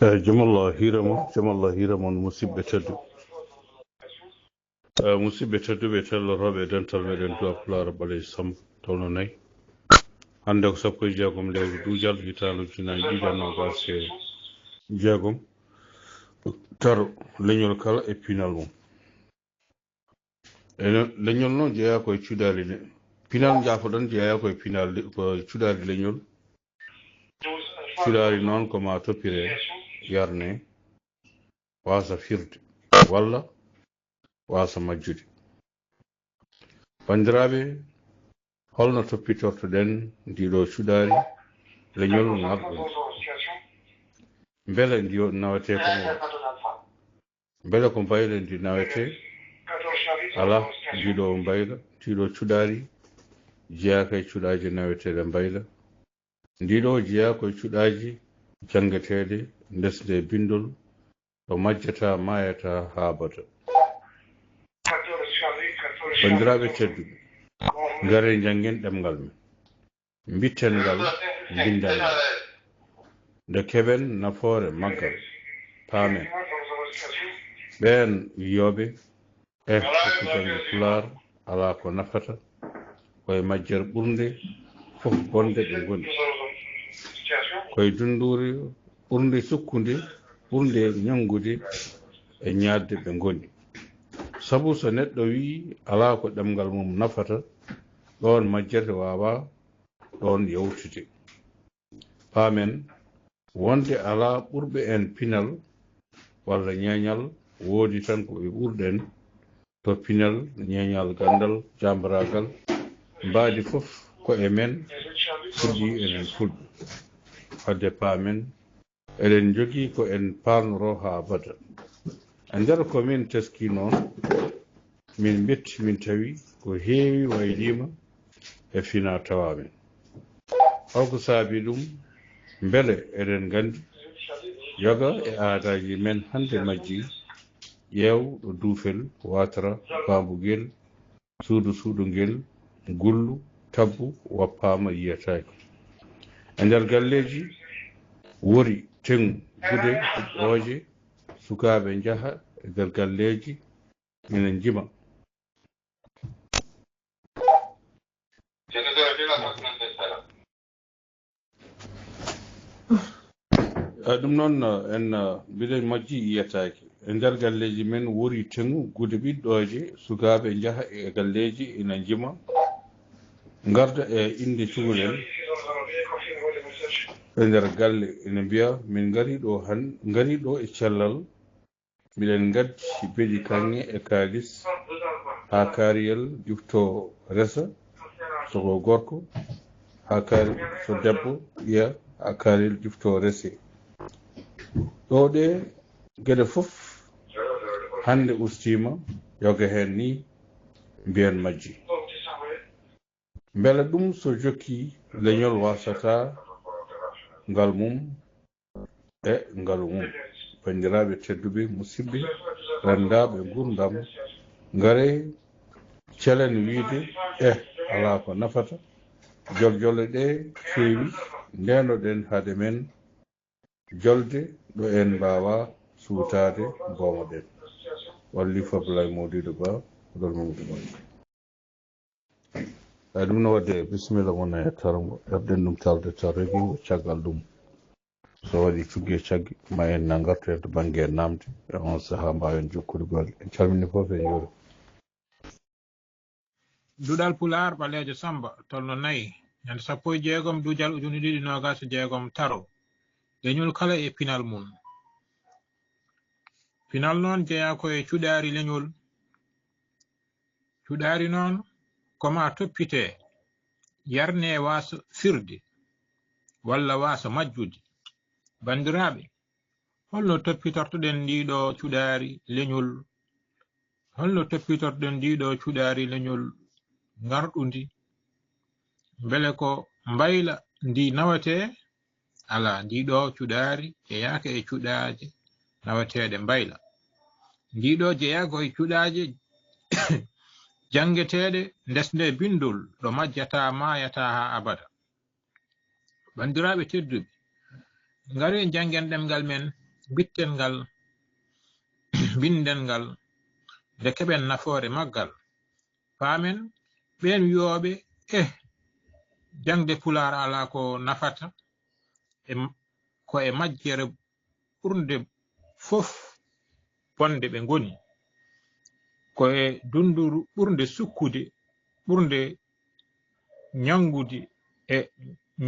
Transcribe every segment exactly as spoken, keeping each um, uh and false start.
Eyi, jom Allah hiira mon, jom Allah hiira mon, musidɓe tedduɓe. Eyi, musidɓe tedduɓe, tellorooɓe e dental meɗen Du'a Pulaar Ɓaleejo Samba, tolno nayi. Hannde ko sappo e jeegom lewru duujal, hitaande ujunaaji ɗiɗi e noogaas e jeegom. Taro, leñol kala e pinal mum. E no-, leñol noon jeyaa ko e cuɗaali le-, pinal, njaafoɗon, jeyaa ko e pinal le-, ko e cuɗaali leñol. Cuɗaali noon ko ma toppire, yarne, waasa firde, walla waasa majjude. Banndiraaɓe, holno toppitortoɗen ndiɗo cuɗaali leñol ngarɗundi? Mbele ndi nawetee ko mo Mbele ko mbayla ndi nawetee? Alaa, ndiɗo mbayla, ndiɗo cuɗaali jeyaaka e cuɗaaje naweteeɗe mbayla. Ndiɗo jeyaa ko e cuɗaaje janngeteeɗe, ndesnde binndol, ɗo majjata, maayata haa abada. Banndiraaɓe tedduɓe, ngaree njanngen ɗemngal men. Mbitten ngal, mbinden ngal. Nde keɓen nafoore maggal, paamen. Ɓeen wiyooɓe, eh, ko janngi Pulaar alaa ko nafata, ko e majjere ɓurnde fof bonde ɓe ngoni. Ko e dunnduure ɓurnde sukkude, ɓurnde ñanngude e ñaadde ɓe ngoni. Sabu so neɗɗo wii alaa ko ɗemngal mum nafata, ɗoon majjere waawaa ɗoon yawtude. Paamen wonde alaa ɓurɓe en pinal walla ñeeñal, woodi tan ko ɓe ɓurɗen to pinal, ñeeñal, ganndal, jaambaraagal, mbaadi fof ko e men fuɗɗii, enen Fulɓe. Fadde paamen, eɗen njogii ko en paalnoroo haa abada. E nder ko min teskii noon, min mbetti, min tawi ko heewi wayliima e finaa tawaa men. Holko saabii ɗum? Mbele eɗen nganndi yoga e aadaaji men hannde majji? Ƴeew ɗo duufel, waatra, baambugel, suudu suuɗungel, gullu, tabbu, wappaama, yiyataake. E nder galleeji, wori, teŋu, gude, ɓiɓɓooje, sukaaɓe njaha e nder galleeji, ina njima. Eh, ɗum noon, eh, en, eh, mbiɗen majji yiyataake. E nder galleeji men wori teŋu, gude, ɓiɓɓooje, sukaaɓe njaha e galleeji ina njima, ngarda e innde cukalel e nder galle, ina mbiya, "Min ngarii ɗo han-, ngarii ɗo e cellal." Miɗen ngaddi beɗi kaŋŋe e kaalis, haa kaariyel juftoo resa, so ko gorko, haa kaari-, so debbo, ƴeewa, haa kaariyel juftoo rese. Ɗo ɗee geɗe fof hannde ustiima, yoga heen nii mbiyen majji. Mbela ɗum so jokkii leñol waasata ngal mum e ngalu mum? Banndiraaɓe tedduɓe, musidɓe, renndaaɓe nguurndam, ngaree calen wiyde, eh, alaa ko nafata. Joljole ɗee keewi, ndeenoɗen hade men jolde ɗo en mbaawaa suutaade, mboomoɗen. Wallifa Abdoulaye Modibo Ba, Oɗol Mamadou Ba. Eyi, ɗum no waɗde, bisimilla mon e tarongo, heɓden ɗum tarde taroygo, caggal ɗum, so waɗi cugge caggi, ma en na ngartu e to bannge namde, e on sahaa mbaawen jokkude golle. En calmini fof, en njuuri. Duɗal Pulaar Ɓaleejo Samba, tolno nayi, ñande sappo e jeegom duujal ujunere ɗiɗi noogaas e jeegom taro. Leñol kala e pinal mum. Pinal noon jeyaa ko e cuɗaari leñol. Cuɗaari noon ko ma toppitee, yarnee waaso firde, walla waaso majjude. Banndiraaɓe, holno toppitortoɗen ndiɗo cuɗaari leñol? Holno toppitortoɗen ndiɗo cuɗaari leñol ngarɗundi? Mbele ko mbayla ndi nawetee? Alaa, ndiɗo cuɗaari jeyaaka e cuɗaaje naweteeɗe mbayla. Ndiɗo jeyaa ko e cuɗaaje janngeteeɗe, ndesnde binndol, ɗo majjata, maayata haa abada. Banndiraaɓe tedduɓe, ngaree njanngen ɗemngal men, mbitten ngal, mbinden ngal, nde keɓen nafoore maggal. Paamen ɓeen wi'ooɓe, eh, jaŋde Pulaar alaa ko nafata, e, ko e majjere ɓurnde fof bonde ɓe ngoni. Ko e dunduru ɓurnde sukkude, ɓurnde ñanngude e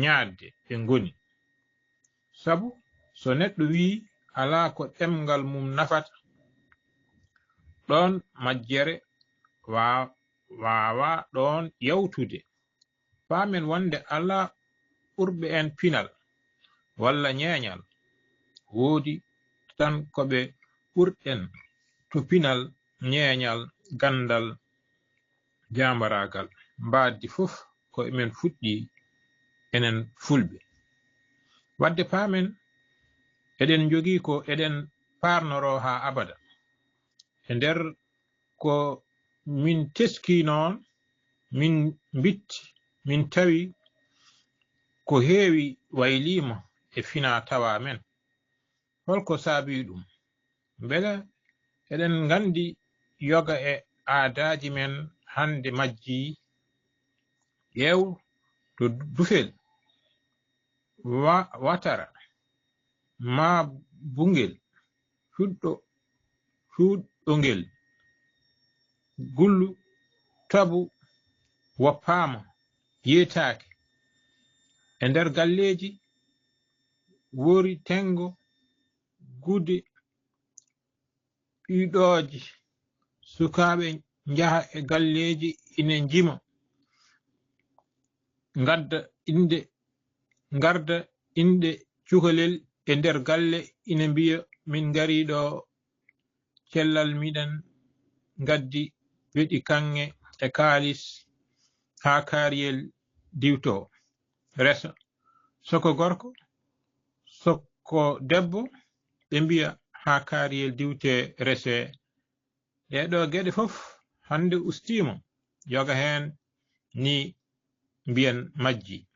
ñaadde ɓe ngoni. Sabu so neɗɗo wi'i alaa ko ɗemngal mum nafata, ɗoon majjere waa-, waawaa ɗoon yawtude. Paamen wonde alaa ɓurɓe en pinal walla ñeeñal. Woodi tan ko ɓe ɓurɗen to pinal, ñeeñal, ganndal, jaambaraagal. Mbaadi fof ko emen fuɗɗi enen Fulɓe. Wadde paamen, eɗen njogii ko eɗen paarnoroo haa abada. E nder ko min teskii noon, min mbitti, min tawi ko heewi wayliima e finaa-tawaa men. Holko saabii ɗum? Mbele eɗen nganndi yoga e aadaaji men hannde majjii? Ƴeew to Dufel, Wa-, Watara, Maabungel, Fuɗɗo-, Fuɗɗongel, Gullu, Tabu, Woppaama, Yeetaake. E nder galleeji, Wori, Tenngo, Gude, Ɓiɗooje, sukaaɓe njaha e galleeji ina njima, ngadda innde, ngarda innde cukalel e nder galle ina mbiya, "Min ngarii ɗo cellal, miɗen ngaddi weɗi kaŋŋe e kaalis haa kaariyel diwtoo, resa." Soko gorko, soko debbo, ɓe mbiya, "Haa kaariyel diwtee, resee." Ɗee ɗoo geɗe fof hannde ustiima, yoga heen ni mbiyen majjii.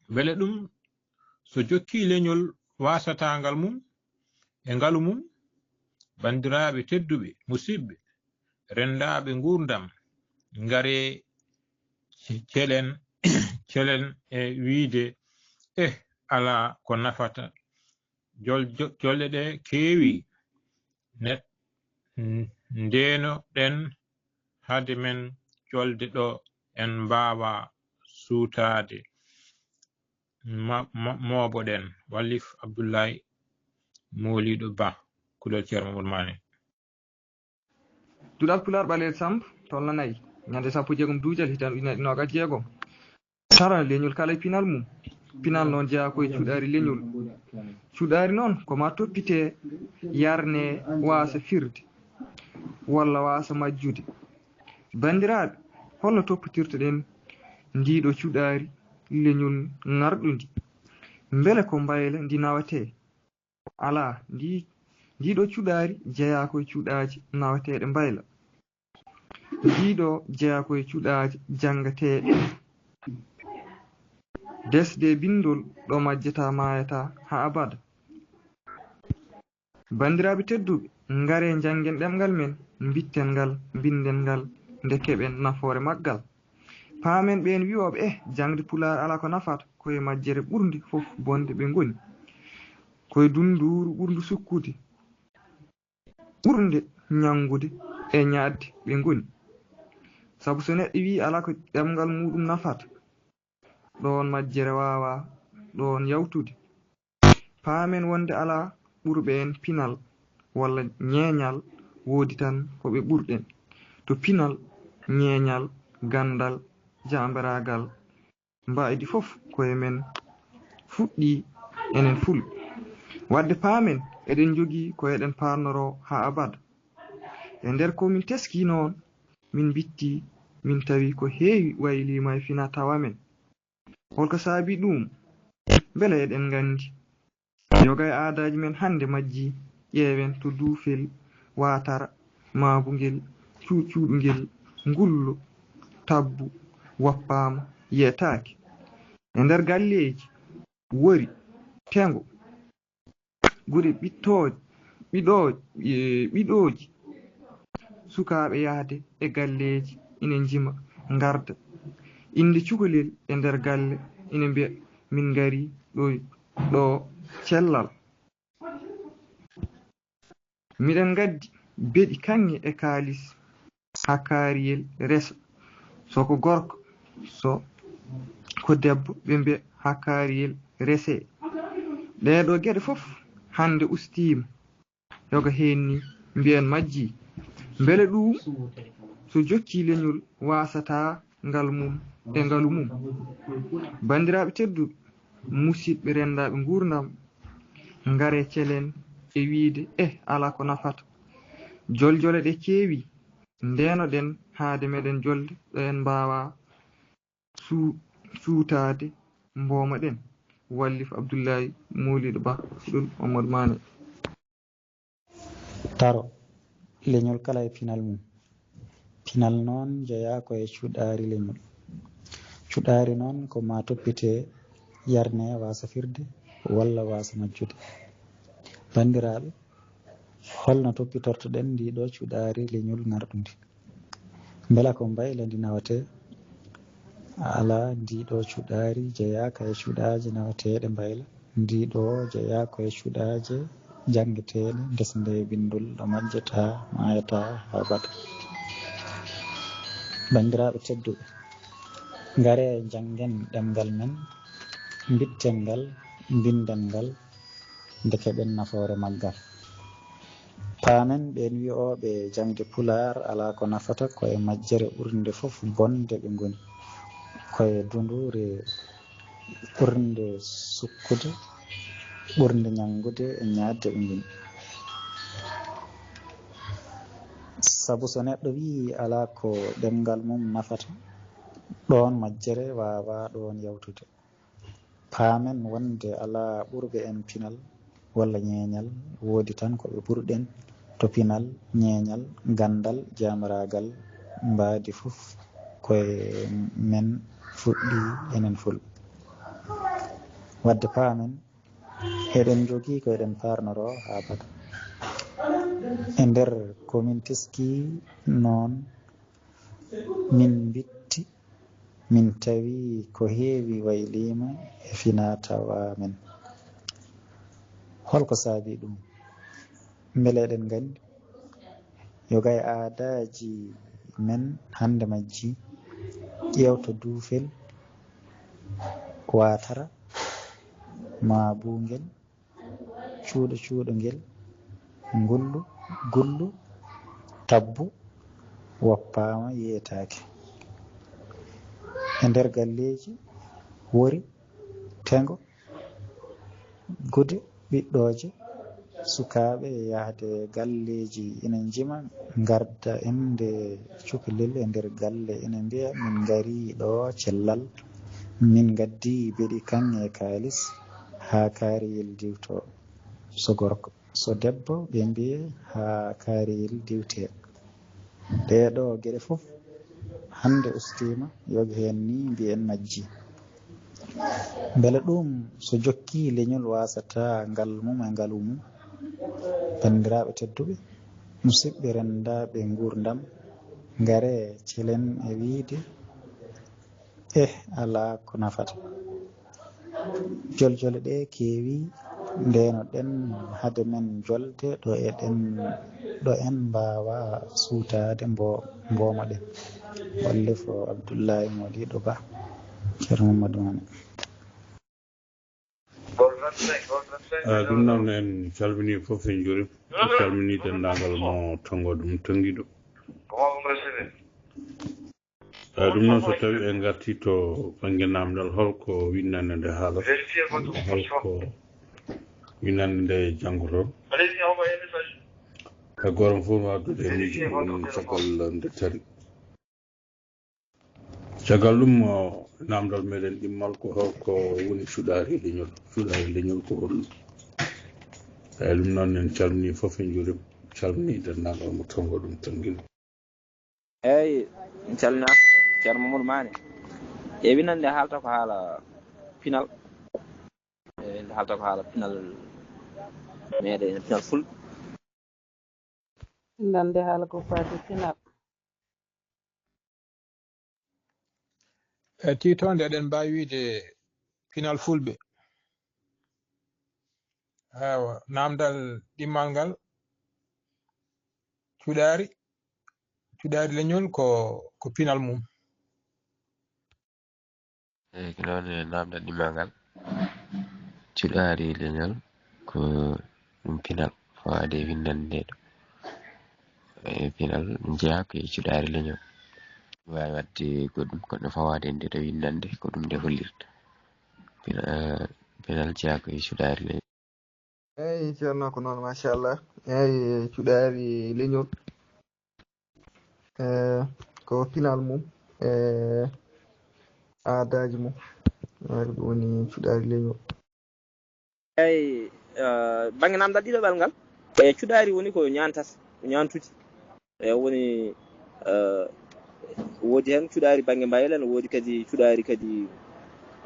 Mbele ɗum so jokkii leñol waasataangal mum e ngalu mum? Banndiraaɓe tedduɓe, musidɓe, renndaaɓe nguurndam, ngaree ce-, celen, celen e wiyde, eh, alaa ko nafata. Jol-, jo-, jolɗe ɗe keewi. Ne-, n-, ndeeno-ɗen hade men jolde ɗo en mbaawa suutaade. Ma-, ma-, moobo-ɗen. Wallif Abdullaay Mooliiɗo Bah, Kulol Ceerno Mamadou Maane. Duɗal Pulaar Ɓalel Samb, tolno nayi, ñande sappo e jeegom duujal, hitaande ujunere e noogas e jeegom. Tara leñol kala e pinal mum. Pinal noon jeyaa ko e cuɗaari leñol. Cuɗaari noon ko ma toppitee, yarnee, waasa firde, walla waasa majjude. Banndiraaɓe, holno toppitirtoɗen ndiiɗo cuɗaari leñol ŋarɗundi? Mbele ko mbayla ndi nawetee? Alaa, ndi, ndiiɗo cuɗaari jeyaa ko e cuɗaaje naweteeɗe mbayla. Ndiiɗo jeyaa ko e cuɗaaje janngateeɗe. Desde binndol ɗo majjataa, maayataa haa abada. Banndiraaɓe tedduɓe, ngaree njanngen ɗemngal men, mbitten ngal, mbinden ngal, nde keɓen nafoore maggal. Paamen ɓeen wi'ooɓe, eh, jaŋde Pulaar alaa ko nafata, ko e majjere ɓurnde fof bonde ɓe ngoni. Ko e dunnduuru ɓurndu sukkude, ɓurnde ñanngude e ñaadde ɓe ngoni. Sabu so neɗɗo wi'i alaa ko ɗemngal muuɗum nafata, ɗoon majjere waawaa ɗoon yawtude. Paamen wonde alaa ɓurɓe en pinal walla ñeeñal, woodi tan ko ɓe ɓurɗen. To pinal, ñeeñal, ganndal, jaambaraagal, mbaadi fof ko e men fuɗɗii enen Fulɓe. Wadde paamen, eɗen njogii ko eɗen paarnoroo haa abada. E nder ko min teskii noon, min mbitti, min tawi ko heewi wayliima e finaa-tawaa men. Holko saabii ɗum? Mbele eɗen nganndi? Yoga e aadaaji men hannde majjii, ƴeewen to Duufel, Waatara, Maabungel, Cuucuuɗungel, Ngullo, Tabbu, Woppaama, Yeetaake. E nder galleeji, Wori, Tengo, gude ɓittooje, ɓiɗooje, e, ɓiɗooji sukaaɓe yahde e galleeji ina njima, ngarda. Innde cukalel e nder galle ina mbiya, "Min ngarii ɗo, ɗo cellal." Miɗen ngaddi beɗi kaŋŋe e kaalis haa kaariyel resa. So ko gorko, so ko debbo, ɓe mbiya haa kaariyel resee. Ɗee ɗoo geɗe fof hannde ustiima. Yoga heen ni mbiyen majjii. Mbele ɗuum so jokkii leñol waasataa ngal mum e ngalu mum? Banndiraaɓe tedduɓe, musidɓe renndaaɓe nguurndam, ngaree celen e wiyde, eh, alaa ko nafata. Joljole ɗe keewi, ndeenoɗen haade meɗen jolde ɗo en mbaawaa su-, suutaade, mboomoɗen. Wallif Abdullahi, Mowliiɗo Bah, Fuɗol Mamadou Mané. Taro, leñol kala e pinal mum. Pinal noon jeyaa ko e cuɗaari leñol. Cuɗaari noon ko maa toppitee, yarnee, waasa firde, walla waasa majjude. Banndiraaɓe, holno toppitorto-ɗen ndii ɗoo cuɗaari leñol ŋarɗundi? Mbela ko mbayla ndi nawetee? Alaa, ndii ɗoo cuɗaari jeyaaka e cuɗaaje naweteeɗe mbayla. Ndii ɗoo jeyaa ko e cuɗaaje janngeteeɗe, ndesndee binndol ɗo majjataa, maayataa haa abada. Banndiraaɓe tedduɓe, ngaree njanngen ɗemngal men, mbitten ngal, mbinden ngal, ndekeɗen nafoore maggal. Paamen, ɓeen wi'ooɓe jaŋde Pulaar alaa ko nafata, ko e majjere ɓurnde fof bonde ɓe ngoni. Ko e dunduure ɓurnde sukkude, ɓurnde ñanngude e ñaaɗde ɓe ngoni. Sabu so neɗɗo wi'i alaa ko ɗemngal mum nafata, ɗoon majjere waawaa ɗoon yawtude. Paamen wonde alaa ɓurɓe en pinal walla ñeeñal, woodi tan ko ɓe ɓurɗen to pinal, ñeeñal, ganndal, jaamiraagal, mbaadi fof ko e men fuɗɗii enen Fulɓe. Waɗde paamen, eɗen njogii ko eɗen paarnoroo haa abada. E nder ko min teskii noon, min mbitti, min tawi ko heewi wayliima e finaa-tawaa men. Hol ko saabii ɗum? Mbele eɗen nganndi, yoga e aadaaji men hannde majji, ƴeewta duufel, waatara, maa buungel, cuuɗo cuuɗo ngel, ngullu, gullu, tabbu, woppaama, yeetaaki. E nder galleeji, wori, tengo, gude, ɓiɗɗooje, sukaaɓe yahde galleeji ina njima, ngarda en nde cukalel e nder galle ina mbiya, "Min ngarii ɗo cellal, min ngaddii beɗi kaŋŋe e kaalis, haa kaariyel diwtoo." So gorko, so debbo, ɓe mbiye, "Haa kaariyel diwtee." Ɗee ɗoo geɗe fof hannde ustiima, yoga heen ni mbiyen majjii. Mbele ɗuum so jokkii leñol waasataa ngal mum e ngalu mum? Banndiraaɓe tedduɓe, musidɓe renndaaɓe nguurndam, ngaree celen e wiyde, eh, alaa ko nafata. Joljole ɗee keewi, ndeenoɗen hade men jolde ɗo eɗen, ɗo en mbaawaa suutaade, mbo-, mboomoɗen. Wallifo Abdullahi Modiɗo Bah, Ceerno Mamadou Mané. Eyi, ɗum noon, en calminii fof, en njuuriima. En calminii denndaangal mo tonngo ɗum tonngiiɗo. Eyi, ɗum noon, so tawii en ngartii to bannge naamndal, hol ko winndannde nde haalata? Hol ko winndannde nde janngoton? E gooto fof no addude e miijo mum caggal nde tarii. Caggal ɗum, o, naamndal meɗen ɗimmal ko hol ko woni cuɗaari leñol? Cuɗaari leñol ko holɗum? Eyi, ɗum noon, en calminii fof, en njuuriima, calminii denndaangal mo tonngo ɗum tonngiiɗo. Eyi, mi salminaa Ceerno Mamadou Mané. E winndannde nde haalata ko haala pinal. E nde haalata ko haala pinal. meɗen pinal fulɓe. Nande haala ko faati pinal. E tiitoonde eɗen mbaawi wiyde pinal fulɓe. Awa, naamndal ɗimmal ngal, cuɗaari, cuɗaari leñol ko, ko pinal mum. Eyi, ko noon e naamndal ɗimmal ngal. Cuɗaari leñol ko ɗum pinal fawaade e winndannde nde ɗo. E pinal ɗum jeyaa ko e cuɗaari leñol. Ɗum waawi waɗde ko ɗum, kono fawaade e nde ɗo winndannde ko ɗum nde hollirta. Pina- eh, Pinal jeyaa ko e cuɗaari leñol. Eyi, Ceerno, ko noon, machallah. Eyi, cuɗaari leñol. Eh, ko pinal mum, eh, aadaaji mum. Eyi, ɗum woni cuɗaari leñol. Eyi, eh, bannge naamndal ɗiɗaɓal ngal, e cuɗaari woni ko ñaantas, ñaantude. E woni, eh, woodi heen cuɗaari bannge mbayla, ne woodi kadi cuɗaari kadi,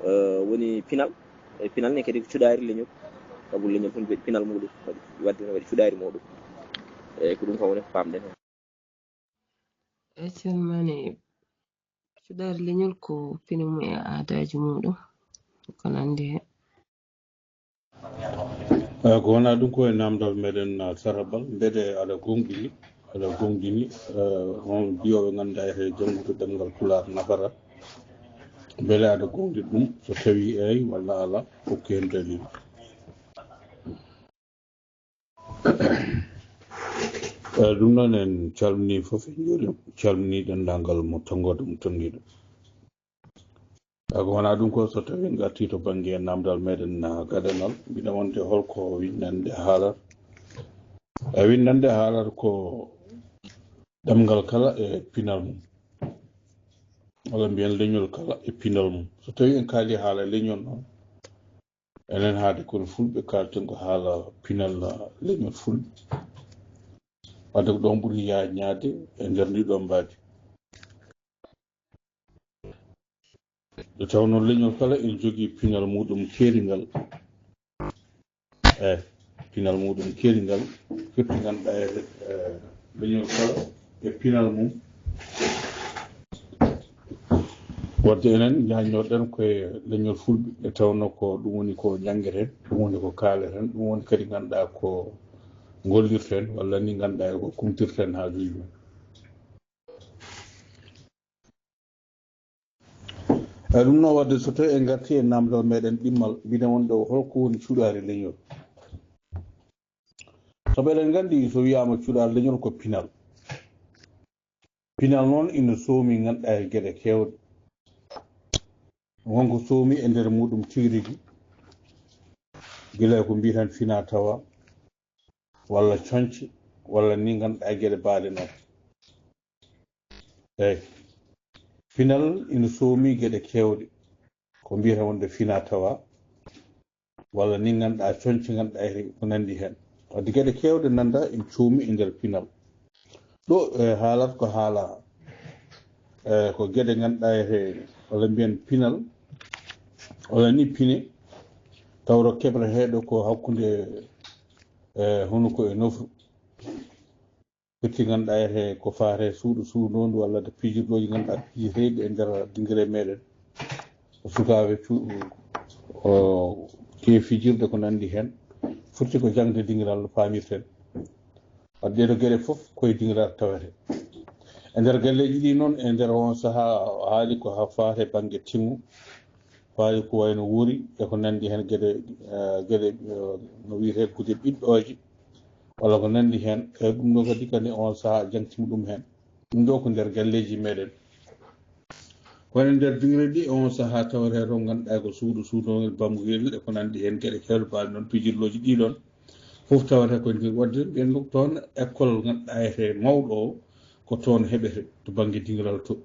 eh, woni pinal. E pinal ne kadi ko cuɗaari leñol. Sabu leñol fof ne waɗi pinal muɗum, waɗi, waɗde ne waɗi cuɗaari muɗum. Eyi, ko ɗum kam woni ko paamɗen heen. E Ceerno Maane, cuɗaari leñol ko pine mum e aadaaji muɗum, ko nanndi heen. Eh, ko wonaa ɗum ko e naamndal meɗen, ah, sarabal, mbeɗe aɗa gooŋɗini, aɗa gooŋɗini, eh, on mbiyooɓe ngannduɗaa ete janngude ɗemngal Pulaar nafata. Mbele aɗa gooŋɗini ɗum, so tawii eey walla alaa, hokku heen daliil. Eh, ɗum noon en calminii fof, en njuuriima, calminii denndaangal mo tanngooɗo mo tanngiiɗo. Ko wonaa ɗum ko so tawii en ngartii to bannge naamndal meɗen, ah, gadanal, mbiɗa wonde holko winndannde haalata. E winndannde haalata ko ɗemngal kala e pinal mum. Walla mbiyen leñol kala e pinal mum. So tawii en kaalii haala leñol noon, enen haalde kono fulɓe kaalten ko haala pinal, ah, leñol fulɓe. Wadde ko ɗoon ɓuri yaañaade e nder ndii ɗoo mbaadi. Nde tawnoo leñol kala ene jogii pinal muɗum keeringal. Eyi, pinal muɗum keeringal, firti ngannduɗaa e, eh, leñol kala e pinal mum. Wadde enen ñaañnoɗen ko e leñol fulɓe, nde tawnoo ko ɗum woni ko janngeten, ɗum woni ko kaaleten, ɗum woni kadi ngannduɗaa ko ngollirten, walla ni ngannduɗaa ko kumtirten haajuuji men. E ɗum noon, wadde so tawii en ngartii e naamndal meɗen ɗimmal, mbiɗen wonde o holko woni cuɗaari leñol? Sabu eɗen nganndi so wiyaama cuɗaari leñol ko pinal. Pinal noon ina soomi ngannduɗaa e geɗe keewɗe. Wonko soomi e nder muɗum tigi rigi, gila ko mbiyeten finaa tawaa, walla coñce, walla ni ngannduɗaa e geɗe baaɗe noon. Eyi, pinal ina soomi geɗe keewɗe, ko mbiyata wonde finaa tawaa, walla ni ngannduɗaa coñce ngannduɗaa e ko nanndi heen. Wadde geɗe keewɗe nanndaa ina coomi e nder pinal. Ɗo, e, haalata ko haala, e, ko geɗe ngannduɗaa e, walla mbiyen pinal, walla ni pine, tawro keɓreteeɗo ko hakkunde, e, hunuko e nofru. Firti ngannduɗaa ete ko faate suuɗo suuɗoondu walla de pijirlooji ngannduɗaa pijireeɗi e nder dingire meɗen. Ko sukaaɓe cu-, o, ke fijirde ko nanndi heen. Firti ko jaŋde dingiral no faamirten. Wadde ɗeɗo geɗe fof koye dingiral tawete. E nder galleeji ɗi noon, e nder on sahaa o haali ko ha faate bannge tiŋu, faati ko wayno wuuri e ko nanndi heen geɗe, eh, geɗe, eh, no wiyetee gude ɓiɗɗooje, walla ko nanndi heen. E ɗum ɗo kadi, kadi on sahaa jaŋtiima ɗum heen. Ɗum ɗo ko nder galleeji meɗen. Kono e nder dingire ɗi, on sahaa tawetee ɗo ngannduɗaa ko suudu suudoongel bamngel e ko nanndi heen geɗe keewɗe baaɗe noon pijirlooji ɗi ɗoon. Fof tawata ko nder wadde mbiyen ɗum toon école ngannduɗaa ete mawɗo o ko toon heɓete to bannge dingiral to.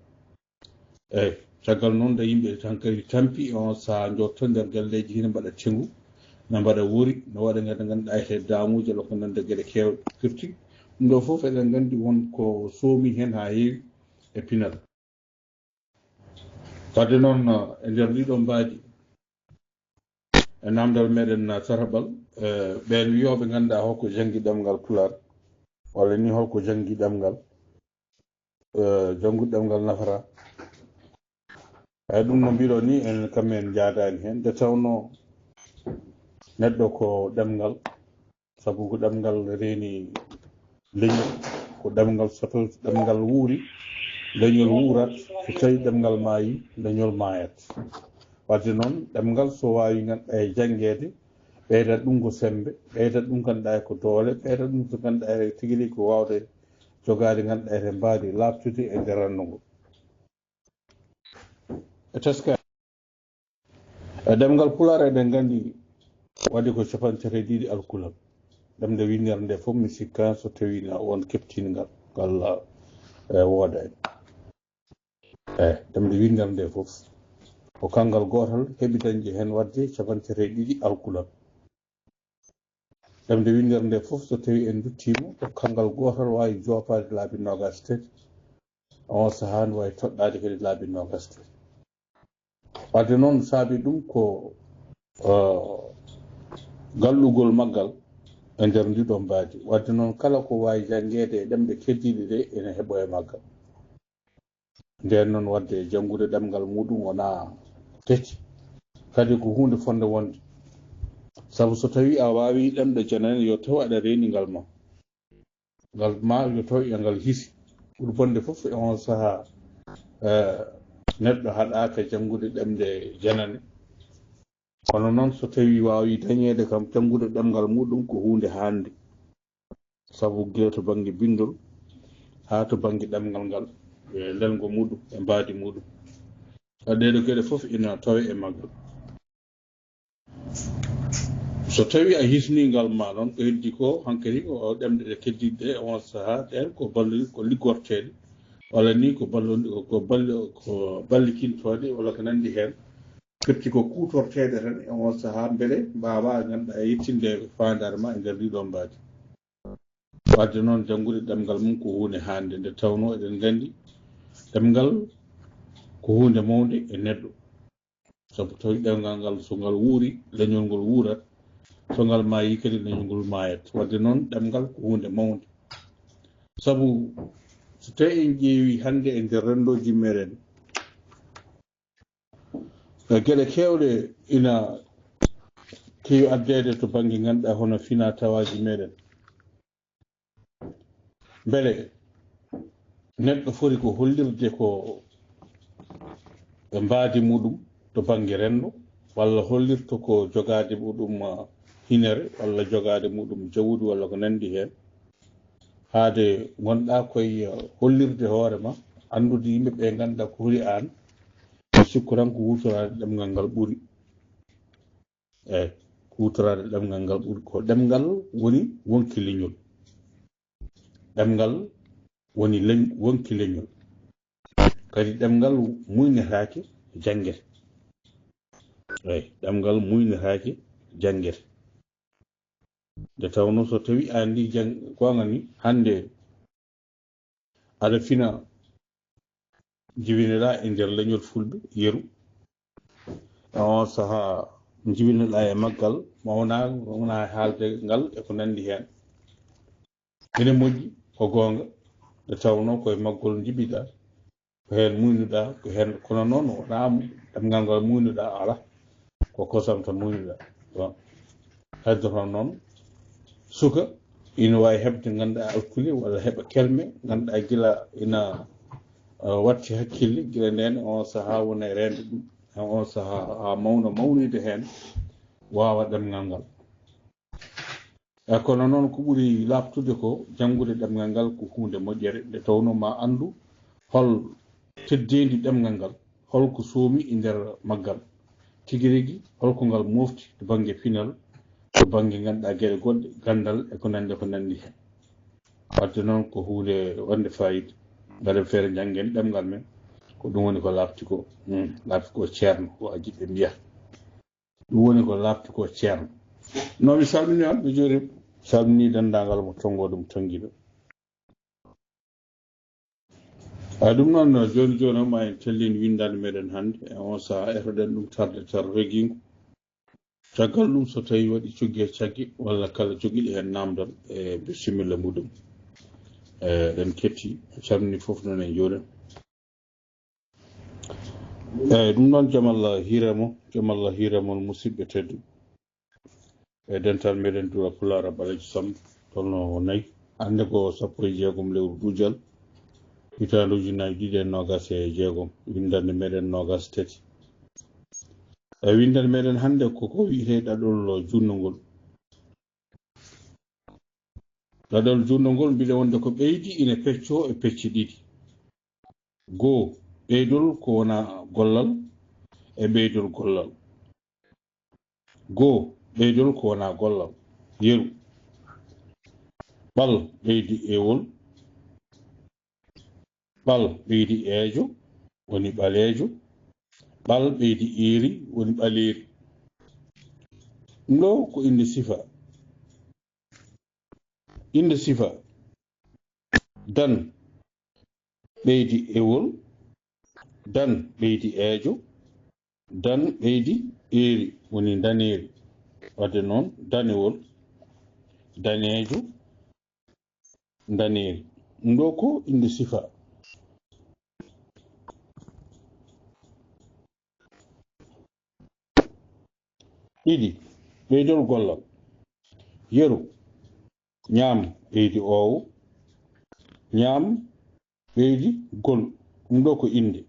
Eyi, caggal noon nde yimɓe tan kadi tampi e on sahaa njotto nder galleeji hino mbaɗa tengu, na mbaɗa wori, no waɗa ngannduɗaa ete daamuuje walla ko nanndi geɗe keewɗe firti. Ɗum ɗo fof eɗen nganndi won ko soomi heen haa heewi e pinal. Wadde noon, e nder ndii ɗoo mbaadi, e naamndal meɗen, eh, tataɓal, Eh, ɓeen wiyooɓe nganndaa holko janngi ɗemngal Pulaar, walla ni holko janngi ɗemngal, eh, janngude ɗemngal nafata. Eyi, ɗum no mbiɗon ni, enen kam en njaadaani heen. Nde tawnoo neɗɗo ko ɗemngal, sabu ko ɗemngal reeni leñol, ko ɗemngal, so tawi ɗemngal wuuri, leñol wuurat, so tawi ɗemngal maayi, leñol maayat. Wadde noon, ɗemngal so waawi ngannduɗaa e janngeede, ɓeydat ɗum ko semmbe, ɓeydat ɗum ngannduɗaa ko doole, ɓeydat ɗum ko ngannduɗaa tigi rigi ko waawde jogaade ngannduɗaa e mbaadi laaɓtude e nder renndo ngo. E teska, e ɗemngal Pulaar eɗen nganndi waɗi ko capanɗe tati e ɗiɗi alkulal. Ɗemɗe winndere nde fof mi sikka so tawi na on keptingal ngal, eh, wooda en. Eh, ɗemɗe winndere nde fof ko kanngal gootal heɓi dañde heen waɗde capanɗe tati e ɗiɗi alkulal. Ɗemɗe winndere nde fof so tawi en nduttiima ko kanngal gootal waawi joopaade laabi noogaas e tati. On sahaa no waawi toɗɗaade kadi laabi noogaas e tati. Wadde noon saabi ɗum ko, eh, gallugol maggal e nder ndiɗo mbaadi. Wadde noon kala ko waawi janngeede e ɗemɗe keddiiɗe ɗe ene heɓo e maggal. Ndeen noon wadde janngude ɗemngal muɗum wonaa teti. Kadi ko huunde fotnde wonde. Sabu so tawi a waawi ɗemɗe janane yo taw aɗa reeni ngal ma. Ngal ma yo taw e ngal hisi. Ɓuri bonde fof e on sahaa, eh, neɗɗo haɗaaka janngude ɗemɗe janane. Kono noon so tawi waawi dañeede kam janngude ɗemngal muɗum ko huunde haande. Sabu gila to bannge binndol haa to bannge ɗemngal ngal, e lelngo muɗum, e mbaadi muɗum. Ɗeeɗo geɗe fof ina tawe e maggal. So tawi a hisni ngal ma noon, ko heddi ko hankadi ko ɗemɗe ɗe keddiiɗe ɗe, on sahaa ɗeen ko balli-, ko liggorteeɗe, walla ni ko ballo-, ko balli-, ko ballitintooɗe, walla ko nanndi heen. Firti ko kuutorteeɗe tan e on sahaa, mbele mbaawa ngannduɗaa yettinde faandaare ma e nder ndiɗo mbaadi. Wadde noon, janngude ɗemngal mum ko huunde haande, nde tawnoo eɗen nganndi ɗemngal ko huunde mawnde e neɗɗo. Sabu tawi ɗemngal ngal, so ngal wuuri, leñol ngol wuurat, so ngal maayii kadi, leñol ngol maayat. Wadde noon, ɗemngal ko huunde mawnde. Sabu so tawi en ƴeewi hannde e nder renndooji meɗen, e geɗe keewɗe ina keewi addeede to bannge ngannduɗaa hono fina tawaaji meɗen. Mbele neɗɗo foti ko hollirde ko e mbaadi muɗum to bannge renndo, walla hollirta ko jogaade muɗum, ah, hinere, walla jogaade muɗum jawdi, walla ko nanndi heen. Haade ngonɗaa koye hollirde hoore ma, anndude yimɓe ɓe ngannduɗaa ko holi aan, mi sikku tan ko huutoraade ɗemngal ngal ɓuri. Eyi, huutoraade ɗemngal ngal ɓuri. Ko ɗemngal woni wonki leñol. Ɗemngal woni leñ-, wonki leñol. Kadi ɗemngal muynetaake, janngete. Eyi, ɗemngal muynetaake, janngete. Nde tawnoo so tawi a anndi jang-, goonga ni, hannde aɗa fina, jibinoɗaa e nder leñol Fulɓe, yeru. E on sahaa, jibinoɗaa e maggal, mawnaa, mawnaa e haalde ngal e ko nanndi heen. Ene moƴƴi, ko goonga, nde tawnoo ko e maggol njibiɗaa, ko heen muynuɗaa, ko heen, kono noon wonaa ɗemngal ngal muynuɗaa, alaa, ko kosam tan muynuɗaa. Bon. Heddoto noon, suka ina waawi heɓde, ngannduɗaa, alkule walla heɓa kelme, ngannduɗaa, gila ina, uh, watti hakkille, gila ndeen on sahaa wona e reende ɗum, on sahaa haa mawna mawnide heen, waawa ɗemngal ngal. E kono noon, ko ɓuri laaɓtude ko janngude ɗemngal ngal ko huunde moƴƴere, nde tawnoo ma anndu hol teddeendi ɗemngal ngal, hol ko soomi e nder maggal, tigi rigi hol ko ngal mofti to bannge pinal, to bannge ngannduɗaa geɗe goɗɗe, ganndal e ko nanndi, ko nanndi heen. Wadde noon ko huunde wonde faayiida, mbaɗen feere njanngen ɗemngal men, ko ɗum woni ko laaɓti ko, hmm, laaɓti ko ceerno, ko a jiɗɓe mbiya. Ɗum woni ko laaɓti ko ceerno. No, mi salmini on, mi juuri, salmini denndaangal mo tonngo ɗum tonngiɗo. A ɗum noon, jooni jooni o ma en tellin winndannde meɗen hannde. E on sahaa, etoɗen ɗum tarde tar regingo. Caggal ɗum, so tawii waɗi coggi e cagge walla kala jogiiɗo heen naamndal, e bisimilla muɗum. E, eɗen ketti, calmini fof noon en njuurima. Eeyi, ɗum noon, jam Allah hiire mon, jam Allah hiire mon, musidɓe tedduɓe. E dental meɗen Duɗal Pulaar Ɓaleejo Samb, tolno o nayi. Hannde ko sappo e jeegom lewru Duujal, hitaande ujunaaji ɗiɗi e noogaas e jeegom, winndannde meɗen noogaas e tati. E winndannde meɗen hannde ko ko wiyetee ɗaɗol juutnongol. Ɗaɗol juutnongol, mbiɗa wonde ko ɓeydi ina peccoo e pecce ɗiɗi. Goo, ɓeydol ko wonaa gollal e ɓeydol gollal. Goo, ɓeydol ko wonaa gollal. Yeru. Ɓal ɓeydi ewol. Ɓal ɓeydi eejo, woni ɓaleejo. Ɓal ɓeydi eeri, woni ɓaleeri. Ɗum ɗo ko innde sifa. Innde sifa. Dan ɓeydi ewol. Dan ɓeydi eejo. Dan ɓeydi eeri, woni ndaneeri. Wadde noon, danewol, daneejo, ndaneeri. Ɗum ɗo ko innde sifa. Ɗiɗi, ɓeydol gollal. Yeru, ñaam ɓeydi oowo. Ñaam ɓeydi gol. Ɗum ɗo ko innde.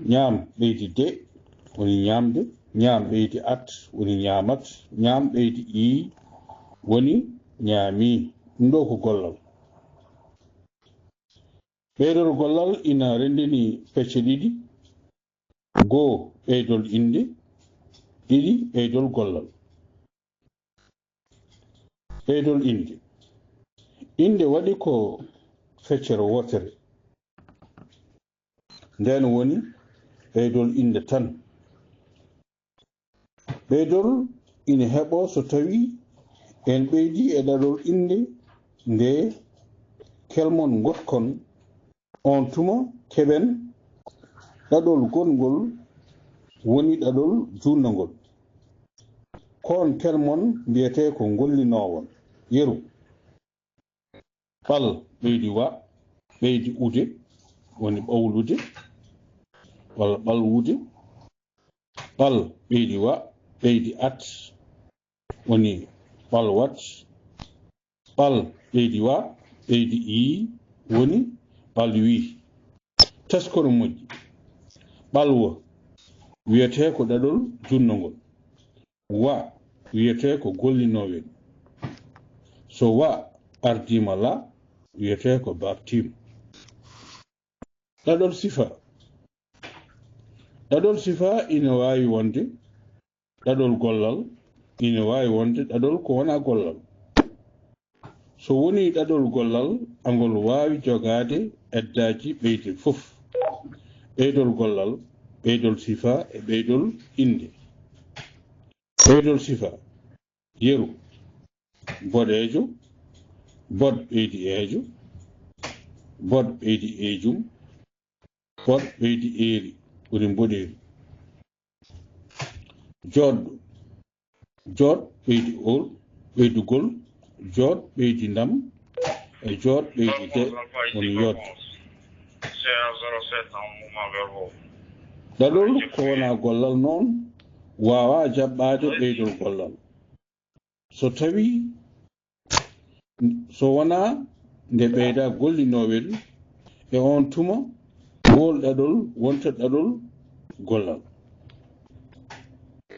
Ñaam ɓeydi de, woni ñaamde. Ñaam ɓeydi at, woni ñaamat. Ñaam ɓeydi ii, woni ñaami. Ɗum ɗo ko gollal. Ɓeydol gollal ina renndini pecce ɗiɗi. Goo, ɓeydol innde. Ɗiɗi, ɓeydol gollal. Ɓeydol innde. Innde waɗi ko feccere wootere. Ndeen woni ɓeydol innde tan. Ɓeydol ina heɓoo so tawii en ɓeydii e ɗaɗol innde nde kelmon ngoɗkon, oon tuma keɓen ɗaɗol goɗngol woni ɗaɗol juutnongol. Koon kelmon mbiyetee ko ngollinoowol. Yeru. Ɓal ɓeydi wa, ɓeydi ude, woni ɓawlude, walla ɓalwude. Ɓal ɓeydi wa, ɓeydi at, woni ɓalwat. Ɓal ɓeydi wa, ɓeydi ii, woni ɓalwi. Teskoro moƴƴi. Ɓalwa wiyetee ko ɗaɗol juutnongol. Wa wiyetee ko gollinoowel. So wa ardiima la, wiyetee ko baptiim. Ɗaɗol sifa. Ɗaɗol sifa ina waawi wonde ɗaɗol gollal, ina waawi wonde ɗaɗol ko wonaa gollal. So wonii ɗaɗol gollal, angol waawi jogaade eddaaji ɓeydi fof. Ɓeydol gollal, ɓeydol sifa e ɓeydol innde. Ɓeydol sifa. Yeru. Boɗeejo. Boɗ ɓeydi eejo. Boɗ ɓeydi eejum. Boɗ ɓeydi eeri, woni mboɗeeri. Jooɗɗo. Jooɗ ɓeydi ol, ɓeydugol. Jooɗ ɓeydi ndam. E jooɗ ɓeydi de, woni yooɗde. Ɗaɗol ko wonaa gollal noon waawaa jaɓɓaade ɓeydol gollal. So tawii, so wonaa nde ɓeydaa gollinoowel, e oon tuma, ngool ɗaɗol wonta ɗaɗol gollal.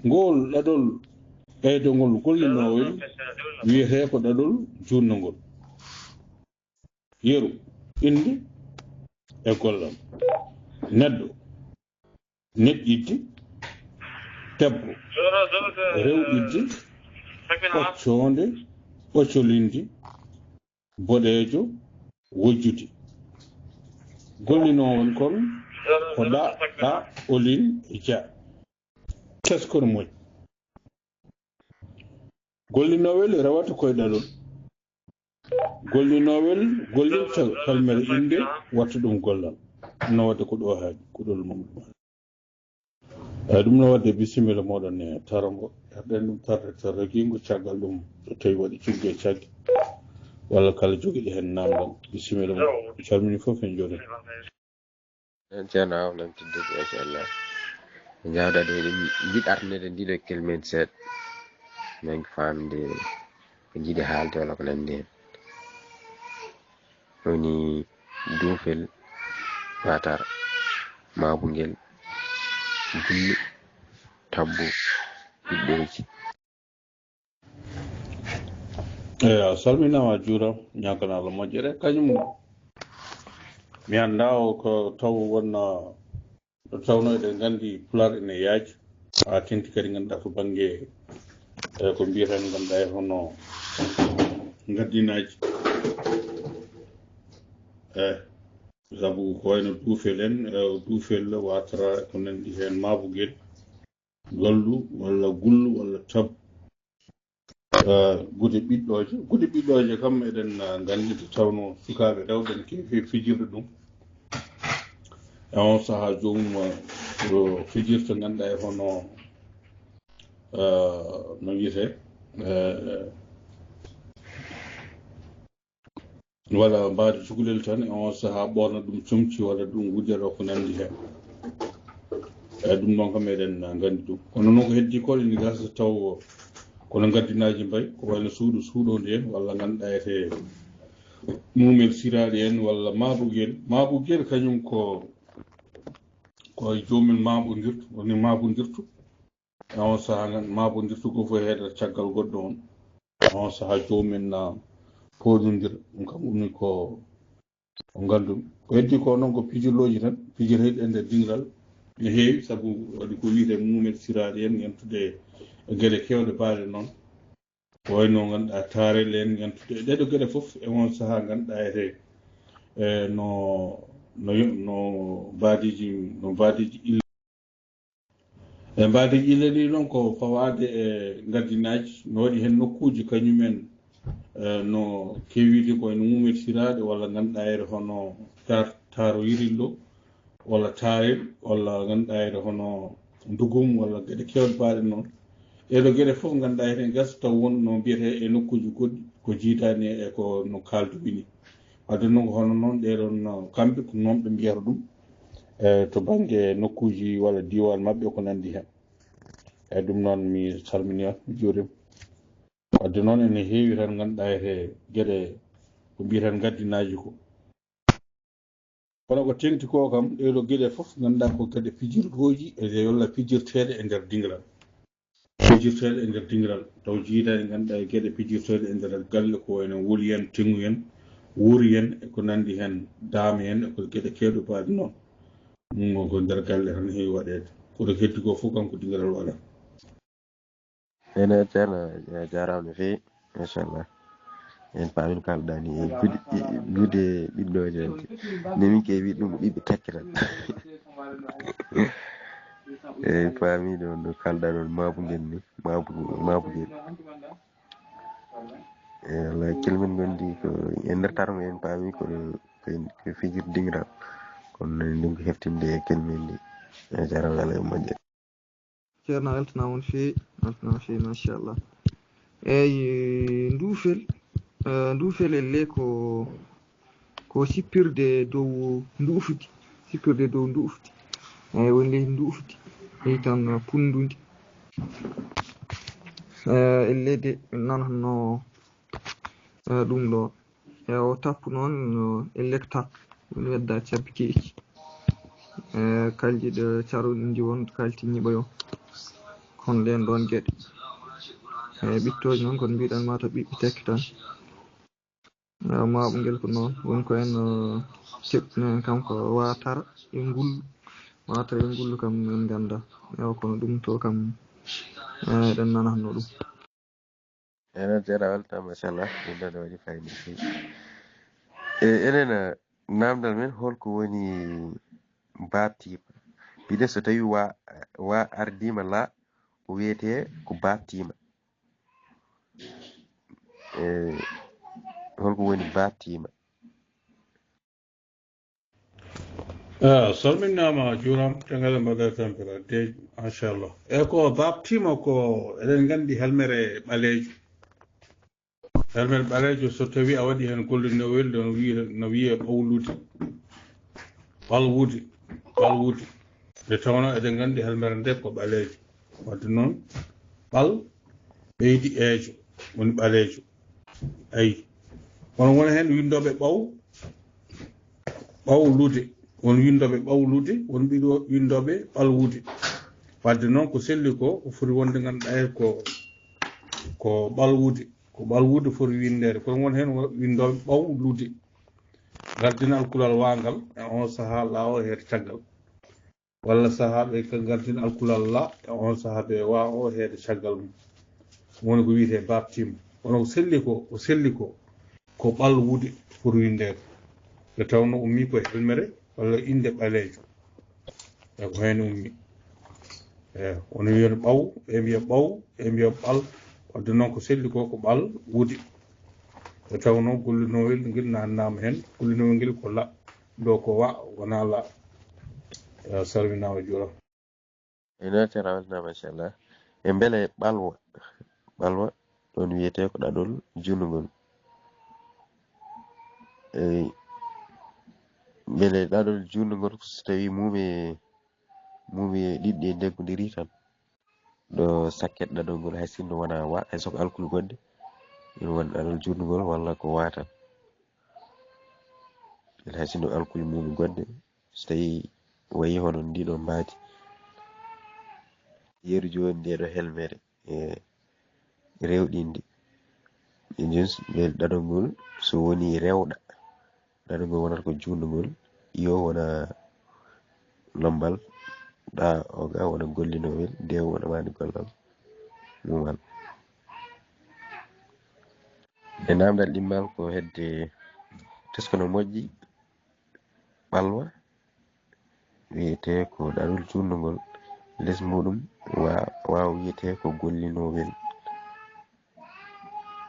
Ngool ɗaɗol ɓeydagol gollinoowel wiyetee ko ɗaɗol juutnongol. Yeru, innde e gollal. Neɗɗo, neɗɗidde, debbo, rewɓidde, ɓoccoonde, ɓoccolinde, boɗeejo, wojjude. Gollinoowo on kon ko ɗa, ɗa, olin e ja. Teskor moƴƴi. Gollinoowel rewata koye ɗaɗol. Gollinoowel gollirta kalmere innde, watta ɗum gollal. No waɗde ko ɗo haaɗi, kuɗol mum ɗum. Eyi, ɗum no waɗde bisimilla mooɗon e tarongo. Heɗen ɗum tarde tarde giingo, caggal ɗum so tawi waɗi cugge e cagge walla kala jogiɗo heen namdal. Bisimilla mooɗon. Calmini fof en jooni. En ceerno aw nan tidde, machallah. Jawda de ɗum yiɗ artinede ndiɗo kelmen seeɗa. Men ko famde ko jiɗi haalde walla ko nandi heen. Woni duufel, watar, maabugel, gullu, tabbu, ɓiɓɓeeji. Eyi, a salminaama, a juuraama, ñaaganaama moƴƴere. Kañum mi anndaa o ko taw wonna ɗo tawno eɗen nganndi Pulaar ene yaaji. Haa teŋti kadi ngannduɗaa ko bannge e ko mbiyeten ngannduɗaa e hono ngaddinaaji. Eyi, sabu ko wayno duufel en, e duufel, waatra, ko nanndi heen, maabugel, gallu walla gullu walla tabbu. Gude ɓiɗɗooje, gude ɓiɗɗooje kam eɗen nganndi nde tawnoo sukaaɓe rewɓe ne keewi fijirde ɗum. E oon sahaa joomum fijirta ngannduɗaa e hono no wiyetee walla mbaadi cukalel tan, e oon sahaa ɓoorna ɗum comci walla ɗum wujjata ko nanndi heen. Eyi, ɗum noon kam eɗen nganndi ɗum. Kono noon ko heddii ko ene gasa taw kono ngaddinaaji mbayi, ko wayno suuɗo suuɗoonde en walla ngannduɗaa ete muumel siraaɗi en walla maabugel. Maabugel kañum ko ko e joomum maabondirtu, woni maabondirtu. E oon sahaa ngan maabondirtu ko fof heedata caggal goɗɗo on. E oon sahaa joomum na pooɗondira. Ɗum kam woni ko ko nganndumi. Ko heddi ko noon ko pijirlooji tan, pijirteeɗi e nder dingiral. Ne heewi, sabu waɗi ko wiyetee muumel siraaɗi en, yentude e geɗe keewɗe baaɗe noon. Ko wayno ngannduɗaa taarel en, yentude e ɗeeɗo geɗe fof. E oon sahaa ngannduɗaa ete e no no yo- no mbaadiiji no mbaadiiji ille. E mbaadiiji ille ɗi noon ko fawaade e ngaddinaaji, no waɗi heen nokkuuji kañumen e no kewiiɗi ko wayno muumel siraaɗi walla ngannduɗaa ete hono tar taaro yirillo walla taarel walla ngannduɗaa ete hono ndugum walla geɗe keewɗe baaɗe noon. Ɗeeɗo geɗe fof ngannduɗaa ete gasa taw won no mbiyetee e nokkuuji goɗɗi ko jiidaani e ko no kaaldumi ni. Wadde noon ko hono noon ɗee ɗoon kamɓe ko noon ɓe mbiyata ɗum e to bannge nokkuuji walla diiwaan maɓɓe ko nanndi heen. Eyi, ɗum noon mi salminii on, mi juuriima. Wadde noon ene heewi tan ngannduɗaa ete geɗe ko mbiyeten ngaddinaaji ko. Kono ko teŋti ko kam ɗee ɗoo geɗe fof ngannduɗaa ko geɗe pijirlooji e walla pijirteeɗe e nder dingiral. Pijirteeɗe e nder dingiral taw jiidaani ngannduɗaa e geɗe pijirteeɗe e nder galle ko wayno wuli en, teŋu en, wuuri en e ko nanndi heen, daame en e ko geɗe keewɗe baaɗe noon. Ɗum ko nder galle tan heewi waɗeede. Kono ko heddi ko fof kam ko dingiral waɗata. Ene ceerno, a jaaraama no feewi, machallah. En paamin kalɗani e gude gude ɓiɗɗooje en. Nde min kewi ɗum ko ɓiɓɓe tekke tan. Eyi, paami ɗo no kalɗa ɗon maabugel ni, maabu maabugel. Eyi, wallay kelmen gondi ko e nder tato en paami ko ko fijir dingiral. Kono noon ɗum ko heftinde e kelmen ndi. Eyi, jarama Allah e moƴƴere. Ceerno a weltanaama no feewi, a weltanaama no feewi machallah. Eyi, nduufel, nduufel elle ko ko sippirde dow nduufdi, sippirde dow nduufdi. Eyi, woni leydi nduufdi, leydi tan punndudi. Eyi, elle de min nana no ɗum ɗo. E o tappu noon no e lektal, woni wedda cabbi keeci. E kalji ɗo caroɗi ndi won kalti ñiɓoyo. Kono ɗen ɗon geɗe. E ɓittooji noon kono mbiɗan ma to ɓiɓɓe tekki tan. E maaɓu ngel ko noon woni ko en teɓɓina en kam ko watar e ngullu. Watar e ngullu kam en ngannda. E kono ɗum to kam eɗen nanatno ɗum. Enen seeɗa welta machallah ɗum ɗo waɗi fayida fewi. E enen namdal men holko woni baptima? Mbiɗen so tawi wa wa ardima la ko wiyete ko baptima. E holko woni baptima? Ah, salminaama, juuraama, tengale mbaɗa tampere, deej, machallah. E ko baaɓtiima ko, eɗen nganndi helmere ɓaleejo. Helmere ɓaleejo, so tawii a waɗii heen gollinowel, no wiyee, no wiyee ɓawlude. Ɓalwude, ɓalwude. Nde tawnoo eɗen nganndi helmere nde ko ɓaleejo. Wadde noon, ɓal ɓeydi eejo, woni ɓaleejo. Ayi. Kono won heen winndooɓe ɓaw, ɓawlude. Won winndooɓe ɓawlude, won ɓiɗo winndooɓe ɓalwude. Wadde noon, ko selli ko, ko foti wonde ngannduɗaa ko, ko ɓalwude. Ko ɓalwude foti winndeede. Kono won heen winndooɓe ɓawlude. Gardinal kulal waangal e on sahaa laawo heede caggal. Walla sahaaɓe ka ngartin alkulal la, e on sahaaɓe wa o heede caggal mum. Woni ko wiyetee baptême. Kono ko selli ko, ko selli ko, ko ɓalwude foti winndeede. Nde tawnoo ummii ko e helmere walla innde ɓaleejo. E ko heen ummii. E woni wiyata ɓaw, e mbiya ɓaw, e mbiya ɓal. Wadde noon ko selli ko, ko ɓalwude. Nde tawnoo gollinowel ngel naannaama heen, gollinowel ngel ko la. Ɗo ko wa, wonaa la. Eh, salminaama, juuraama. Ina tera walla machallah. E mbele ɓalwa, ɓalwa ɗon wiyetee ko ɗaɗol junnungol. Eyi, mbele ɗaɗol junnungol ko so tawii mum e, mum e ɗiɗɗi e ndeggondirii tan. Ɗo sakket ɗaɗol ngol hay sinno wonaa wa, hay so ko alkul goɗɗe, ina woni ɗaɗol junnungol walla ko wa tan. Hay sinno alkul mum goɗɗe, so tawii wayi hono ndiɗo mbaadi. Yeru jooni ndeɗo helmere, e rewɗinde. E jins, ɗaɗol ngol, so woni rewɗa, ɗaɗol ngol wonata ko junnungol, iyo wona lombal, ɗa o ga wona gollinowel, de wona mani gollal mumal. E namdal ɗimmal ko hedde tesko no moƴƴi, ɓalwa wiyetee ko ɗaɗol junnungol, les muɗum wa-, waaw wiyetee ko gollinowel.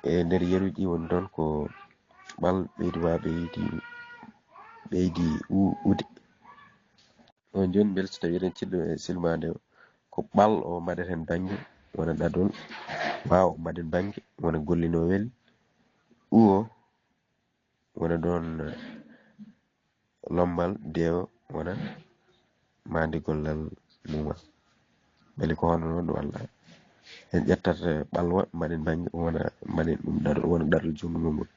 E nder yeruuji woni toon ko ɓal ɓeydi wa ɓeydi, ɓeydi u-, ude. On jooni mbele so tawii eɗen cillo e silmaande o, ko ɓal o mbaɗeten bannge wona ɗaɗol, waaw mbaɗen bannge wona gollinowel, u o wona ɗoon lombal, de o wona mandi gollal mumal. Mbele ko hono noon walla en ƴettata ɓalwa mbaɗen bannge wona mbaɗen ɗum ɗaɗol, wona ɗaɗol junnungol ngol.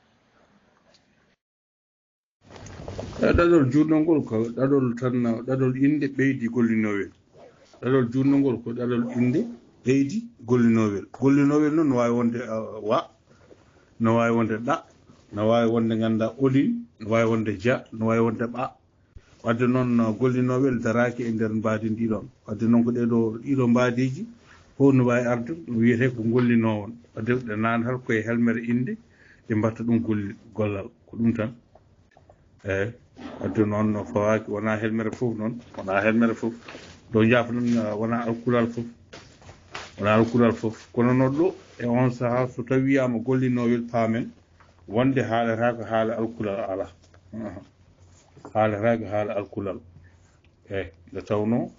E ɗaɗol junnungol ngol ko ɗaɗol tan, ɗaɗol innde ɓeydi gollinowel. Ɗaɗol junnungol ngol ko ɗaɗol innde ɓeydi gollinowel. Gollinowel noon no waawi wonde, uh, wa, no waawi wonde ɗa, no waawi wonde ngannda olin, no waawi wonde ja, no waawi wonde ɓa. Wadde noon, uh, gollinowel daraaki e nder mbaadi ndi ɗoon. Wadde noon ko ɗeɗo, ɗiɗo mbaadiiji fof no waawi arde, no wiyetee ko gollinowon. Wadde ɗe naata tan ko e helmere innde, ɗe mbatta ɗum golli-, gollal. Ko ɗum tan. Eeyi, wadde noon no fawaaki, wonaa helmere fof noon, wonaa helmere fof. Ɗo njaafo noon, ah, wonaa alkulal fof, wonaa alkulal fof. Kono noon ɗo, e on sahaa, so tawi wiyaama gollinowel, paamen wonde haaletaako haala alkulal alaa. Aha. Haaletaako haala alkulal. Eeyi, nde tawnoo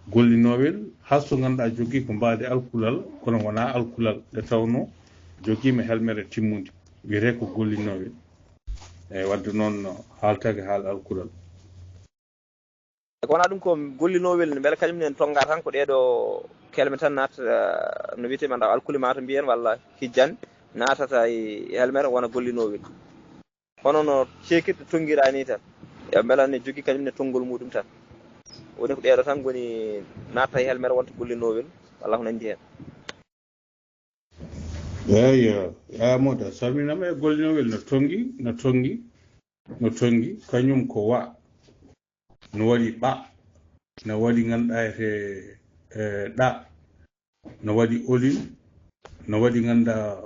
gollinowel, hay so ngannduɗaa jogii ko mbaadi alkulal, kono wonaa alkulal, nde tawnoo jogiima helmere timmunde, wiyetee ko gollinowel. Eeyi, wadde noon, haaltaake haala alkulal. Ko wonaa ɗum ko gollinowel, mbele kañum ne en tonngaa tan ko ɗeeɗo kelme tan naatata, no wiyetee manda alkule maa to mbiyen walla hijjande, naatata e helmere wona gollinowel. Hono no ceekirɗe tonngiraa nii tan. E mbela ne jogii kañum ne tonngol muɗum tan. Woni ko ɗeeɗo tan ngoni naatata e helmere wonta gollinowel walla ko nanndi heen. Eeyi, Yaya Moda, salminaama. E gollinowel no tonngi, no tonngi, no tonngi, kañum ko wa. No waɗi ɓa, no waɗi ngannduɗaa e, e ɗa, no waɗi olin, no waɗi ngannduɗaa,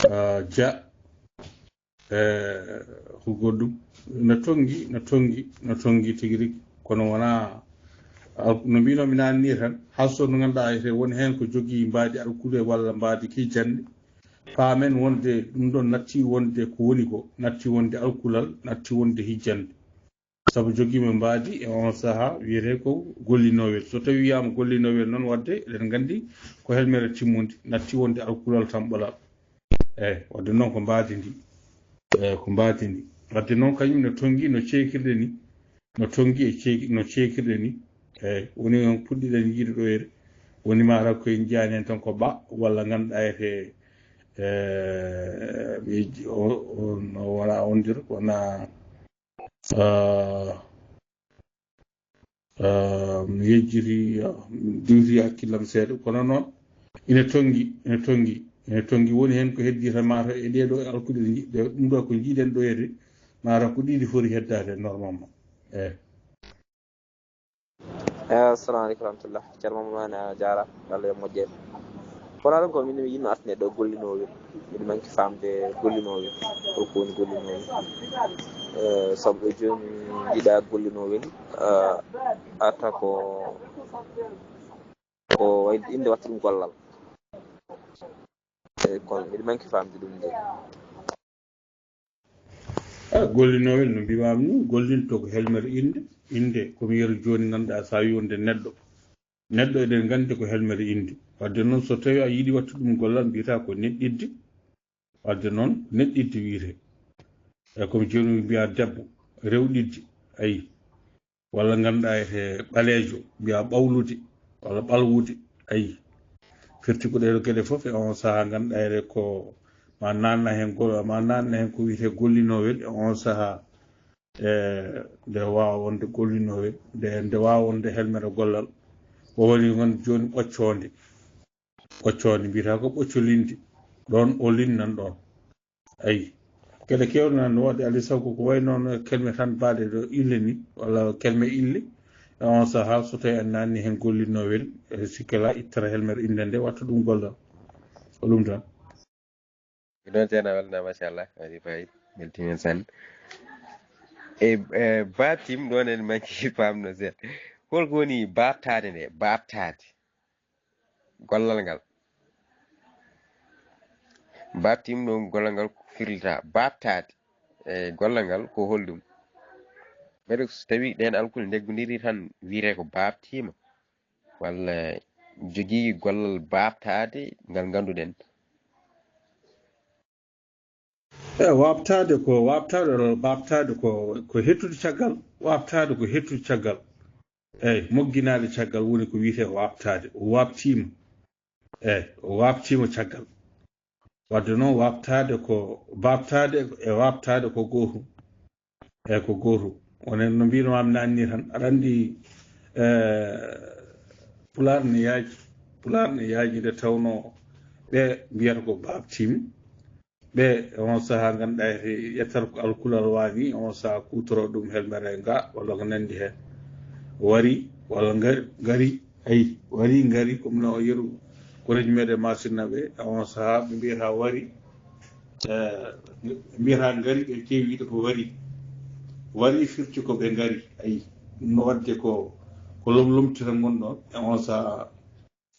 ah, ja, e ko goɗɗum. No tonngi, no tonngi, no tonngi tigi rigi. Kono wonaa, ah, no mbinoomi naane nii tan, hay so no ngannduɗaa e woni heen ko jogii mbaadi alkule walla mbaadi hijjande. Paamen wonde ɗum ɗoon natti wonde ko woni ko, natti wonde alkulal, natti wonde hijjande. Sabu jogiima mbaadi e on sahaa wiyetee ko gollinowel. So tawii wiyaama gollinowel noon, wadde eɗen nganndi ko helmere timmunde, natti wonde alkulal tan ɓolal. Eeyi, wadde noon ko mbaadi ndi. Eeyi, ko mbaadi ndi. Wadde noon kañum no tonngi no ceekirɗe ni. No tonngi e ceeki-, no ceekirɗe ni. Eeyi, woni noon puɗɗiɗen yiide ɗo ere. Woni maara ko en njiyaani heen tan ko ɓa, walla ngannduɗaa ete, eeyi, ɓe yejji o, o, no wona on dir, wona, ah, ah, mi yejjiti, ah, mi diwti hakkillam seeɗa, kono noon ina tonngi, ina tonngi, ina tonngi. Woni heen ko heddii tan maata e ɗee ɗo alkuɗe ɗe nji-, ɗe, ɗum ɗo ko njiiɗen ɗo ede, maata ko ɗiɗi foti heddaade normalement. Eeyi. Eyi, assalamu aleykum warahmatullah. Ceerno Mamadou Mané, a jaaraama, Allah yo moƴƴere. Kono aɗa ko min mi yinno artine ɗo gollinowel. Miɗo manki faamde gollinowel. Holko woni gollinowel? Eh, sabu ɗo jooni mbiɗa gollinowel, eh, arta ko, ko wayde innde watta ɗum gollal. Eyi, kono miɗo manki faamde ɗum nde. Ah, gollinowel no mbiimaami ni, gollinto ko helmere innde. Innde, ko mi yeru jooni, ngannduɗaa, so a wii wonde neɗɗo. Neɗɗo, eɗen nganndi ko helmere innde. Wadde noon, so tawii a yiɗi wattu ɗum gollal, mbiyata ko neɗɗidde. Wadde noon, neɗɗidde wiyetee. E ko mi jooni mbiya debbo, rewɗidde, ayi. Walla ngannduɗaa ete ɓaleejo, mbiya ɓawlude, walla ɓalwude, ayi. Firti ko ɗee ɗoo geɗe fof, e on sahaa ngannduɗaa ete ko ma naanna heen gol-, ma naanna heen ko wiyetee gollinowel, e on sahaa, e nde waawa wonde gollinowel, nde, nde waawa wonde helmere gollal. Ko woni noon jooni ɓoccoonde. Ɓoccoonde mbiyata ko ɓoccolinde. Ɗoon o linnan ɗoon. Ayi. Geɗe keewɗe nan no waɗde, alaa e sago ko wayi noon kelme tan baaɗe ɗo ille ni, walla kelme ille. E on sahaa, so tawii a naanni heen gollinowel, e sikkela ittata helmere innde nde, watta ɗum gollal. Ko ɗum tan. Ko ɗon ceerno, a welnaama, machallah, waɗi faayiida, weltiima heen sanne. E, e baatim ɗoon en manki faamno seeɗa. Holko woni baaɓtaade nde? Baaɓtaade. Gollal ngal. Baaɓtiima ɗoon gollal ngal ko firlita. Baaɓtaade e gollal ngal ko holɗum? Mbeɗa so tawii ɗeen alkule ndeggondiri tan wiyetee ko baaɓtiima. Walla jogii gollal baaɓtaade ngal ngannduɗen. E waɓtaade ko waɓtaade, baaɓtaade ko, ko hettude caggal, waɓtaade ko hettude caggal. Eyi, mogginaade caggal woni ko wiyetee waɓtaade, o waɓtiima. Eyi, o waɓtiima caggal. Wadde noon waɓtaade ko, baaɓtaade e waɓtaade ko gootum. Eyi, ko gootum. Woni no mbiino maami naanni tan, aɗa anndi, e, Pulaar ne yaaji, Pulaar ne yaaji nde tawnoo ɓe mbiyata ko baaɓtiima. Ɓe e on sahaa ngannduɗaa ete ƴettata ko alkulal waani, on sahaa kuutoroo ɗum helmere nga walla ko nanndi heen. Wari walla ngari, ngari, ayi, wari ngari, comme no yeru koreeji meɗen masinnaɓe, e on sahaa ɓe mbiyata wari, e, ɓe mbiyata ngari, ɓe keewi wiide ko wari. Wari firti ko ɓe ngari, ayi, ɗum no waɗde ko, ko lomlomtira ngon ɗon, e on sahaa,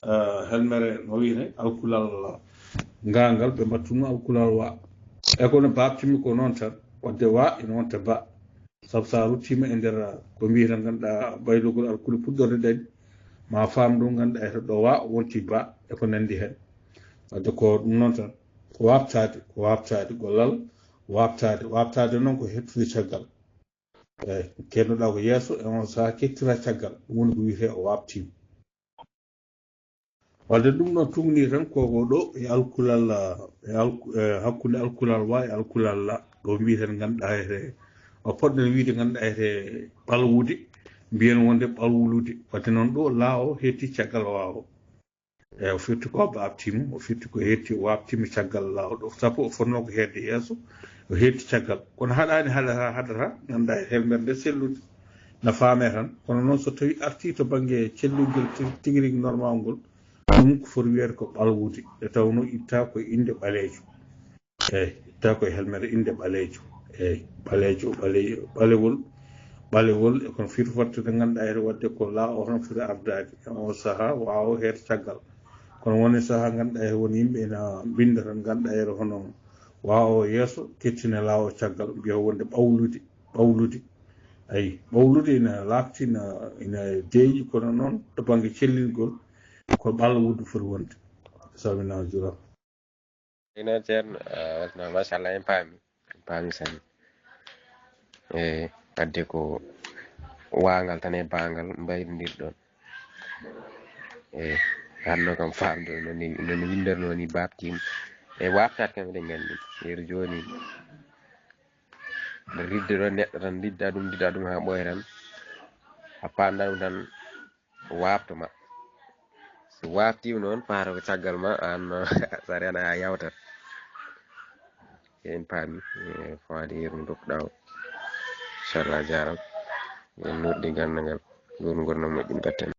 eh, helmere no wiyetee alkulal ngaangal, ɓe mbattuno alkulal wa. E kono baaɓtiimi ko noon tan, wadde wa ina wonta ba. Sabu so a ruttiima e nder ko mbiyeten ngannduɗaa baylugol alkule puɗɗorde ɗaɗi, ma faam ɗum ngannduɗaa ete ɗo wa wonti ba e ko nanndi heen. Wadde ko ɗum noon tan, ko waɓtaade, ko waɓtaade gollal, waɓtaade, waɓtaade noon ko hettude caggal. Eyi, kennuɗaa ko yeeso, e on sahaa kettira caggal, ɗum woni ko wiyetee o waɓtiima. Wadde ɗum ɗon tugni tan ko, ko ɗo e alkulal, e alku-, e hakkunde alkulal wa e alkulal la, ɗo mbiyeten ngannduɗaa ete, o poɗɗen wiyde ngannduɗaa ete ɓalwude, mbiyen wonde ɓalwulude. Wadde noon ɗo la o hetti caggal wa o. Eyi, o firti ko baaɓtiima, o firti ko hetti, o waɓtiima caggal la o ɗo. Sabu o fotnoo ko heedde yeeso, o hetti caggal. Kono haɗaani haɗata, haɗata, ngannduɗaa e helmere nde sellude. Na faamee tan, kono noon so tawii artii to bannge cellugel ti-, tigi rigi normal ngol, ɗum ko foti wiyeede ko ɓalwude, nde tawnoo itta ko innde ɓaleejo. Eyi, itta ko e helmere innde ɓaleejo. Eyi, ɓaleejo, ɓale-, ɓalewol, ɓalewol, e kono fii to fottude ngannduɗaa ete wadde ko la o hono foti ardaade. E on sahaa waawo heede caggal. Kono woni sahaa ngannduɗaa ete won yimɓe ena mbinnda tan ngannduɗaa ete hono waawo yeeso, kettina laawo caggal, mbiya wonde ɓawlude, ɓawlude. Ayi, ɓawlude ina laakti, ina, ina deeƴi, kono noon to bannge cellingol, ko ɓalwude foti wonde. Salminaama, juuraama. Ina ceerno, ah, wasna, machallah, en paami, en paami sanne. E wadde ko waangal tan e baangal mbayrondirɗon. E hanno kam faamde no ni, no ni winndornoo ni baabtiim. E waabtaat kam eɗen nganndi. Yeru jooni, ridde ɗo neɗɗo tan, lidda ɗum, lidda ɗum haa ɓooya tan. A paanda ɗum tan, waabto ma. So waabtiima noon, paata ko caggal ma, aan no, so a rena a yawtat. En paami, e faade yeru ndokkuɗaa o. Inchallah, jaaraama. En noddi ganndagal, ngol ngol no moƴƴi mbatten.